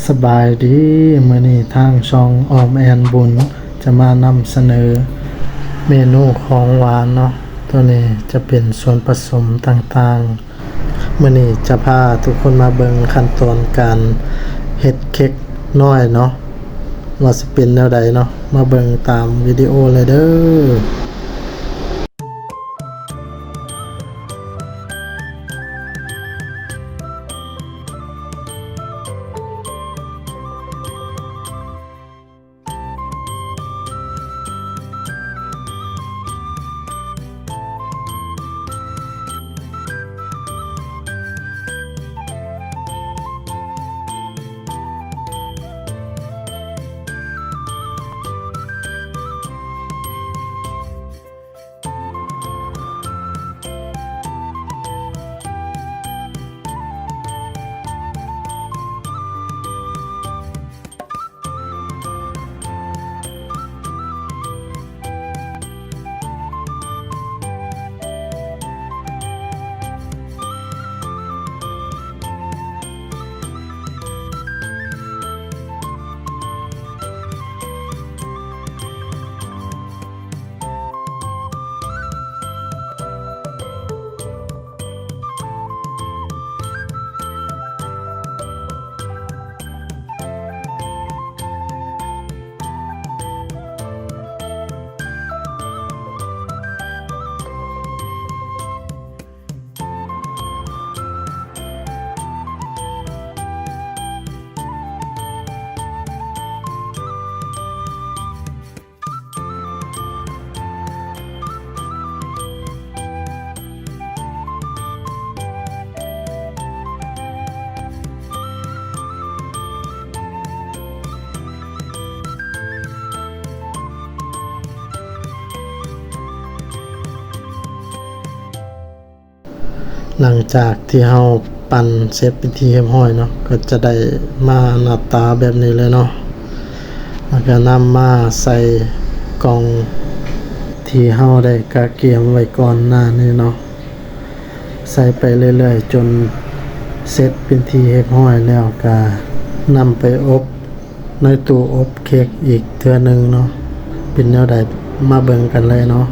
ສະບາຍດີ, ມື້ນີ້ທາງຊ່ອງອອມແອນບຸນຈະມານຳສະເໜີເມນູຂອງຫວານເນາະ. ໂຕນີ້ຈະເປັນສ່ວນປະສົມຕ່າງໆ. ມື້ນີ້ຈະພາທຸກຄົນມາເບິ່ງຂັ້ນຕອນການເຮັດເຄັກນ້ອຍເນາະ, ວ່າຊິເປັນແນວໃດເນາະ, ມາເບິ່ງຕາມວິດີໂອເລີຍເດີ້. ຫຼັງຈາກທີ່ເຮົາປັ່ນເສັດເປັນທີ່ຮຽບຮ້ອຍເນາະ, ກໍຈະໄດ້ມາໜ້າຕາແບບນີ້ເລີຍເນາະ. ແລ້ວກໍນຳມາໃສ່ກ່ອງທີ່ເຮົາໄດ້ກະກຽມໄວ້ກ່ອນໜ້ານີ້ເນາະ, ໃສ່ໄປເລື້ອຍໆຈົນເສັດເປັນທີ່ຮຽບຮ້ອຍແລ້ວ ກໍນຳໄປອົບ ໃນຕູ້ອົບເຄັກອີກເທື່ອໜຶ່ງເນາະ. ເປັນແນວໃດ ມາເບິ່ງກັນເລີຍເນາະ.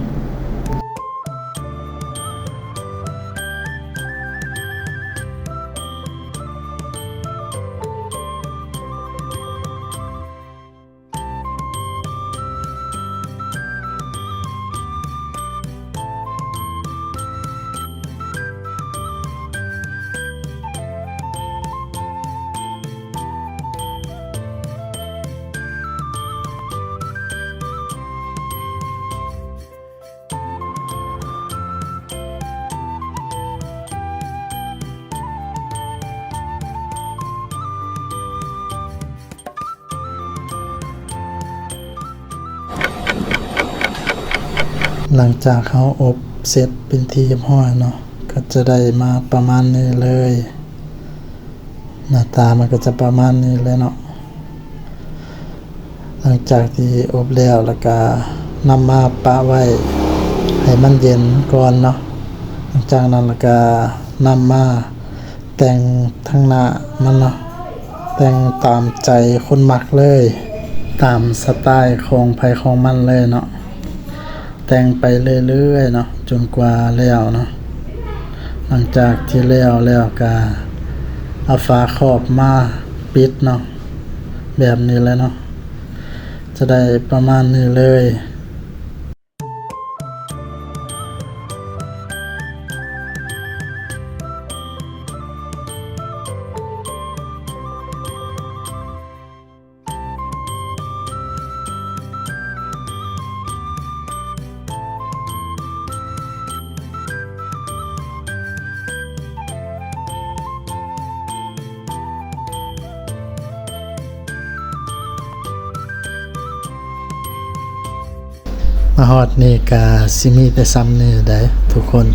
ຫຼັງຈາກເຮົາອົບເສັດເປັນທີ່ຮຽບຮ້ອຍເນາະ, ກໍຈະໄດ້ມາປະມານນີ້ເລີຍ. ໜ້າຕາມັນກໍຈະປະມານນີ້ແຫຼະເນາະ. ຫຼັງຈາກທີ່ອົບແລ້ວ ແລ້ວກະນຳມາປະໄວ້ໃຫ້ມັນເຢັນກ່ອນເນາະ. ຫຼັງຈາກນັ້ນແລ້ວກະນຳມາແຕ່ງທາງໜ້າມັນເນາະ, ແຕ່ງຕາມໃຈຄົນມັກເລີຍ, ຕາມສະໄຕຂອງໃຜຂອງມັນເລີຍເນາະ. ແຕ່ງໄປເລື້ອຍໆເນາະ ຈົນກວ່າແລ້ວເນາະ. ຫຼັງຈາກທີ່ແລ້ວແລ້ວກະເອົາຝາຄອບມາປິດເນາະ, ແບບນີ້ແຫຼະເນາະ, ຈະໄດ້ປະມານນີ້ເລີຍ. ມາຮອດນີ້ກະຊິມີແຕ່ຊ່ຳນີ້ໃດ໋ທຸກຄົນ,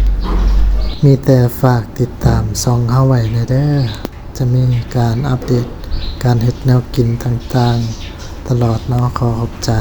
ມີແຕ່ຝາກຕິດຕາມຊ່ອງເຮົາໄວ້ແດ່ເດີ້. ຈະມີການອັບເດດການເຮັດແນວກິນຕ່າງໆຕະຫຼອດເນາະ. ຂໍຂອບໃຈ.